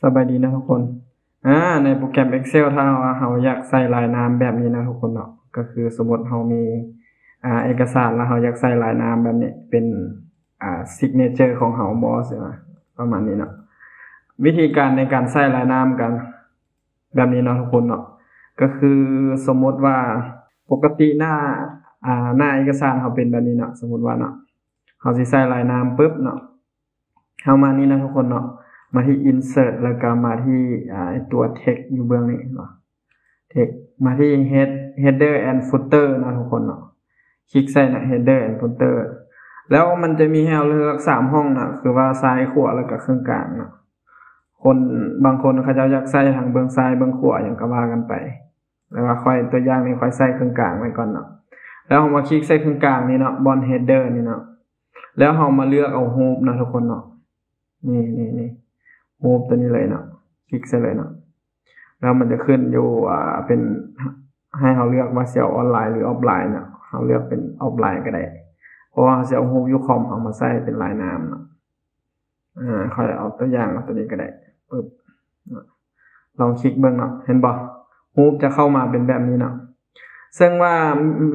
ສະບາຍດີເນາະທຸກຄົນ. ອາ ໃນໂປຣແກຣມ Excel ຖ້າວ່າເຮົາຢາກໃສ່ລາຍນາມແບບນີ້ເນາະທຸກຄົນເນາະ, ກໍຄືສົມມຸດເຮົາມີ ອາ ເອກະສານ ແລ້ວເຮົາຢາກໃສ່ລາຍນາມແບບນີ້ ເປັນ ອາ signature ຂອງເຮົາບໍ ຊິວ່າປະມານນີ້ເນາະ. ວິທີການໃນການໃສ່ລາຍນາມກັນ ແບບນີ້ເນາະທຸກຄົນເນາະ, ກໍຄືສົມມຸດວ່າປົກກະຕິໜ້າ ອາ ໜ້າເອກະສານເຮົາເປັນແບບນີ້ເນາະ, ສົມມຸດວ່າເນາະ ເຮົາຊິໃສ່ລາຍນາມປຶບເນາະ, ເຮົາມານີ້ນະທຸກຄົນເນາະ, ມາທີ່ Insert ແລ້ວກໍມາທີ່ ອາ ຕົວ Text ຢູ່ເບື້ອງນີ້ເນາະ, Text ມາທີ່ Head Header and Footer ເນາະທຸກຄົນເນາະ, ຄລິກໃສ່ນະ Header and Footer ແລ້ວມັນຈະມີໃຫ້ເຮົາເລືອກສາມຫ້ອງນະ, ຄືວ່າຊ້າຍ ຂວາ ແລ້ວກໍເຄິ່ງກາງເນາະ. ຄົນ ບາງຄົນເຂົາເຈົ້າຢາກໃສ່ທັງເບື້ອງຊ້າຍເບື້ອງຂວາຫຍັງກໍວ່າກັນໄປ, ແຕ່ວ່າຂ້ອຍ ຕົວຢ່າງນີ້ຂ້ອຍໃສ່ເຄິ່ງກາງໄວ້ກ່ອນເນາະ. ແລ້ວເຮົາມາຄລິກໃສ່ເຄິ່ງກາງນີ້ເນາະ, ບ່ອນ Header ນີ້ເນາະ, ແລ້ວເຮົາມາເລືອກເອົາຮູບເນາະທຸກຄົນເນາະ. ນີ້ ນີ້ ນີ້ ຮູບໂຕນີ້ເລີຍເນາະ, ຄລິກໃສ່ເລີຍເນາະ. ແລ້ວມັນຈະຂຶ້ນຢູ່ ອາ ເປັນ ໃຫ້ເຮົາເລືອກວ່າຊິເອົາອອນລາຍ ຫຼື ອອຟລາຍເນາະ, ເຮົາເລືອກເປັນອອຟລາຍກໍໄດ້ ເພາະວ່າເຮົາຊິເອົາຮູບຢູ່ຄອມເຮົາມາໃສ່ເປັນລາຍນາມເນາະ. ອາ ຂ້ອຍເອົາຕົວຢ່າງເອົາຕົວນີ້ກໍໄດ້. ປຶບ ລອງຄລິກເບິ່ງເນາະ, ເຫັນບໍ່? ຮູບຈະເຂົ້າມາເປັນແບບນີ້ເນາະ. ເຊິ່ງວ່າ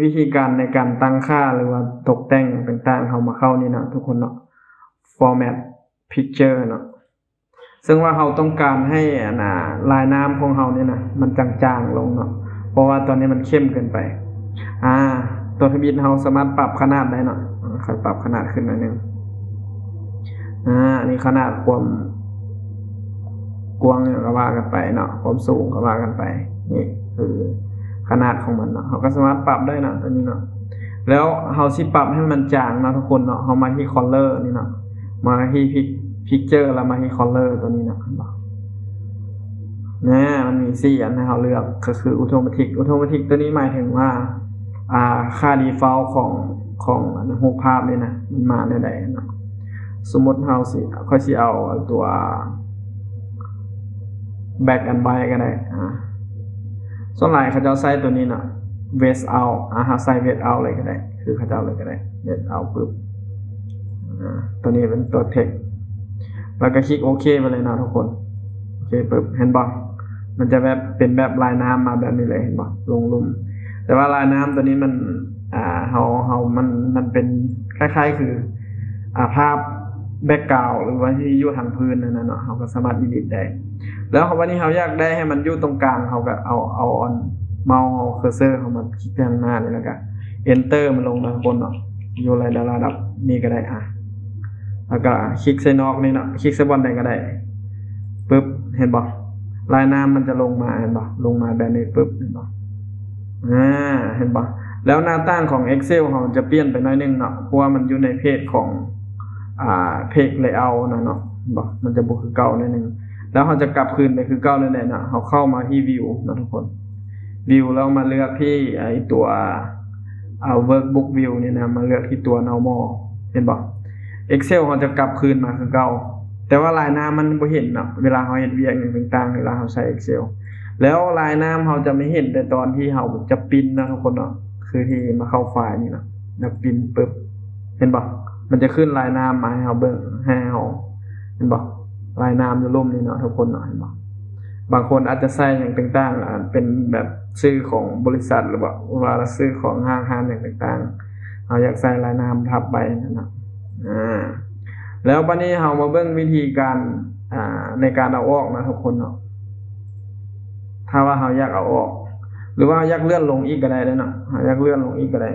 ວິທີການໃນການຕັ້ງຄ່າ ຫຼືວ່າຕົກແຕ່ງຕ່າງໆ ເຮົາມາເຂົ້ານີ້ເນາະທຸກຄົນເນາະ, Format Picture ເນາະ. ເຊິ່ງວ່າເຮົາຕ້ອງການໃຫ້ ອັນນ່າ ລາຍນາມຂອງເຮົານີ້ນະ ມັນຈາງໆລົງເນາະ, ເພາະວ່າຕອນນີ້ມັນເຂັ້ມເກີນໄປ. ອາ ຕົວທຳອິດເຮົາສາມາດປັບຂະໜາດໄດ້ເນາະ, ອາ ຂ້ອຍປັບຂະໜາດຂຶ້ນໜ້ອຍໜຶ່ງ. ອາ ອັນນີ້ຂະໜາດຄວາມກວ້າງຫຍັງກໍວ່າກັນໄປເນາະ, ຄວາມສູງກໍວ່າກັນໄປ. ນີ້ຄືຂະໜາດຂອງມັນເນາະ, ເຮົາກໍສາມາດປັບໄດ້ເນາະ ຕົວນີ້ເນາະ. ແລ້ວເຮົາຊິປັບໃຫ້ມັນຈາງເນາະທຸກຄົນເນາະ, ເຮົາມາທີ່ Color ນີ້ເນາະ, ມາທີ່ Pic- Picture ແລ້ວມາທີ່ Color ຕົວນີ້ເນາະ, ເຫັນບໍ່? ນະ ມັນມີສີ່ອັນໃຫ້ເຮົາເລືອກ ກໍຄື Automatic. Automatic ຕົວນີ້ໝາຍເຖິງວ່າ ອາ ຄ່າ default ຂອງ ຂອງອັນຮູບພາບນີ້ນະ ມັນມາແນວໃດເນາະ. ສົມມຸດເຮົາຊິ ຂ້ອຍຊິເອົາຕົວ Black and White ກໍໄດ້. ອາ ສ່ວນຫຼາຍເຂົາເຈົ້າໃຊ້ຕົວນີ້ເນາະ, Without. ອາ ເຮົາໃສ່ Without ເລີຍກໍໄດ້, ຄືເຂົາເຈົ້າເລີຍກໍໄດ້, Without ປຶບ. ອາ ຕົວນີ້ເປັນຕົວ Text ແລ້ວກໍຄລິກໂອເຄໄປເລີຍເນາະທຸກຄົນ. ໂອເຄປຶບ ເຫັນບໍ່? ມັນຈະແບບເປັນແບບລາຍນ້ຳມາແບບນີ້ເລີຍ ເຫັນບໍ່? ລົງລຸ່ມ. ແຕ່ວ່າລາຍນ້ຳຕົວນີ້ມັນ ອາ ເຮົາ ເຮົາ ມັນ ມັນເປັນຄ້າຍໆຄື ອາ ພາບ background ຫຼືວ່າທີ່ຢູ່ທາງພື້ນນັ້ນນະເນາະ, ເຮົາກໍສາມາດ edit ໄດ້. ແລ້ວບາດນີ້ເຮົາຢາກໄດ້ໃຫ້ມັນຢູ່ຕົງກາງ, ເຮົາກໍເອົາ ເອົາອັນເມົາສ໌ເຮົາ cursor ເຮົາມາຄລິກໄປທາງໜ້ານີ້ ແລ້ວກໍ enter ມັນລົງມາຂ້າງບົນເນາະ, ຢູ່ລະດັບນີ້ກໍໄດ້. ອາ ແລ້ວກໍຄລິກໃສ່ນອກນີ້ເນາະ, ຄລິກໃສ່ບ່ອນໃດກໍໄດ້. ປຶບ ເຫັນບໍ່? ລາຍນ້ຳມັນຈະລົງມາ ເຫັນບໍ່? ລົງມາແບບນີ້ປຶບ ເຫັນບໍ່? ອາ ເຫັນບໍ່? ແລ້ວໜ້າຕ່າງຂອງ Excel ເຮົາຈະປ່ຽນໄປໜ້ອຍໜຶ່ງເນາະ, ເພາະວ່າມັນຢູ່ໃນເພຈຂອງ ອາ ເພຈ layout ນະເນາະ, ເຫັນບໍ່? ມັນຈະບໍ່ຄືເກົ່າໜ້ອຍໜຶ່ງ. ແລ້ວເຮົາຈະກັບຄືນໄປຄືເກົ່ານັ້ນແຫຼະເນາະ, ເຮົາເຂົ້າມາທີ່ View ເນາະທຸກຄົນ, View ແລ້ວມາເລືອກທີ່ ອາ ໄອ້ຕົວ ອາ Workbook View ນີ້ນະ, ມາເລືອກທີ່ຕົວ Normal ເຫັນບໍ່? Excel ເຮົາຈະກັບຄືນມາຄືເກົ່າ, ແຕ່ວ່າລາຍນ້ຳມັນບໍ່ເຫັນເນາະ, ເວລາເຮົາເຮັດວຽກຫຍັງຕ່າງໆ ເວລາເຮົາໃຊ້ Excel. ແລ້ວລາຍນ້ຳເຮົາຈະມາເຫັນແຕ່ຕອນທີ່ເຮົາຈະ print ເນາະທຸກຄົນເນາະ, ຄືທີ່ມາເຂົ້າໄຟລ໌ນີ້ເນາະ ແລ້ວ print ປຶບ ເຫັນບໍ່? ມັນຈະຂຶ້ນລາຍນ້ຳມາໃຫ້ເຮົາເບິ່ງ ໃຫ້ເຮົາ ເຫັນບໍ່? ລາຍນ້ຳຢູ່ລຸ່ມນີ້ເນາະທຸກຄົນເນາະ, ເຫັນບໍ່? ບາງຄົນອາດຈະໃສ່ຫຍັງຕ່າງໆ ອາ ເປັນແບບຊື່ຂອງບໍລິສັດ ຫຼືວ່າ ວ່າຊື່ຂອງຫ້າງຮ້ານຫຍັງຕ່າງໆ, ເຮົາຢາກໃສ່ລາຍນ້ຳທັບໄປນັ້ນນະ. ອາ ແລ້ວບາດນີ້ເຮົາມາເບິ່ງວິທີການ ອາ ໃນການເອົາອອກນະທຸກຄົນເນາະ. ຖ້າວ່າເຮົາຢາກເອົາອອກ ຫຼືວ່າເຮົາຢາກເລື່ອນລົງອີກກໍໄດ້ເດ້ເນາະ, ເຮົາຢາກເລື່ອນລົງອີກກໍໄດ້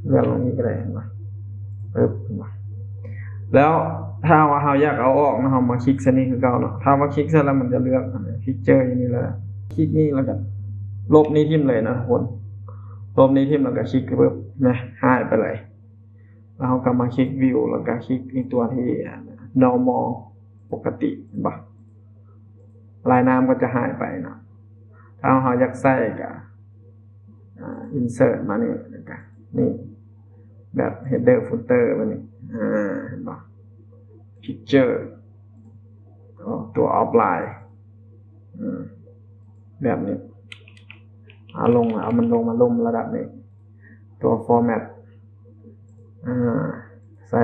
ເລື່ອນລົງອີກກໍໄດ້ ເຫັນບໍ່? ປຶບ ເຫັນບໍ່? ແລ້ວຖ້າວ່າເຮົາຢາກເອົາອອກເນາະ, ເຮົາມາຄລິກໃສ່ນີ້ຄືເກົ່າເນາະ, ຖ້າວ່າຄລິກໃສ່ແລ້ວມັນຈະເລືອກ picture ຢູ່ນີ້ເລີຍ, ຄລິກນີ້ແລ້ວກໍລົບນີ້ຖິ້ມເລີຍນະທຸກຄົນ, ລົບນີ້ຖິ້ມແລ້ວກໍຄລິກປຶບ ນະ ຫາຍໄປເລີຍ. ແລ້ວເຮົາກໍມາຄລິກ View ແລ້ວກໍຄລິກອີກຕົວທີ່ normal ປົກກະຕິ ເຫັນບໍ່? ລາຍນ້ຳກໍຈະຫາຍໄປເນາະ. ຖ້າເຮົາຢາກໃສ່ກໍ ອາ insert ມານີ້ ແລ້ວກໍນີ້ ແບບ header footer ມານີ້ ອາ ເຫັນບໍ່? Picture ຕົວ outline ອາ ແບບນີ້ ເອົາລົງ ເອົາມັນລົງມາລົມລະດັບນີ້ ຕົວ format ອາ ໃສ່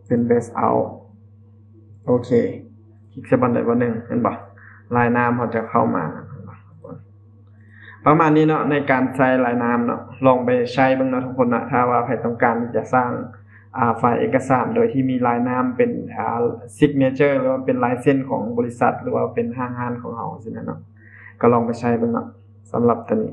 ເປັນ without ໂອເຄ ອີກໃສ່ບ່ອນໃດບ່ອນໜຶ່ງ ເຫັນບໍ່? ລາຍນ້ຳເຮົາຈະເຂົ້າມາ ປະມານນີ້ເນາະ ໃນການໃສ່ລາຍນ້ຳເນາະ. ລອງໄປໃຊ້ເບິ່ງເນາະທຸກຄົນເນາະ ຖ້າວ່າໃຜຕ້ອງການທີ່ຈະສ້າງ ອ່າ ໄຟລ໌ເອກະສານໂດຍທີ່ມີລາຍນ້ຳເປັນ ອ່າ ຊິກເນເຈີ ຫຼືວ່າເປັນລາຍເຊັນຂອງບໍລິສັດ ຫຼືວ່າເປັນຫ້າງຮ້ານຂອງເຮົາຊີ້ນະເນາະ ກໍລອງໄປໃຊ້ເບິ່ງເນາະ. ສຳລັບຕົວນີ້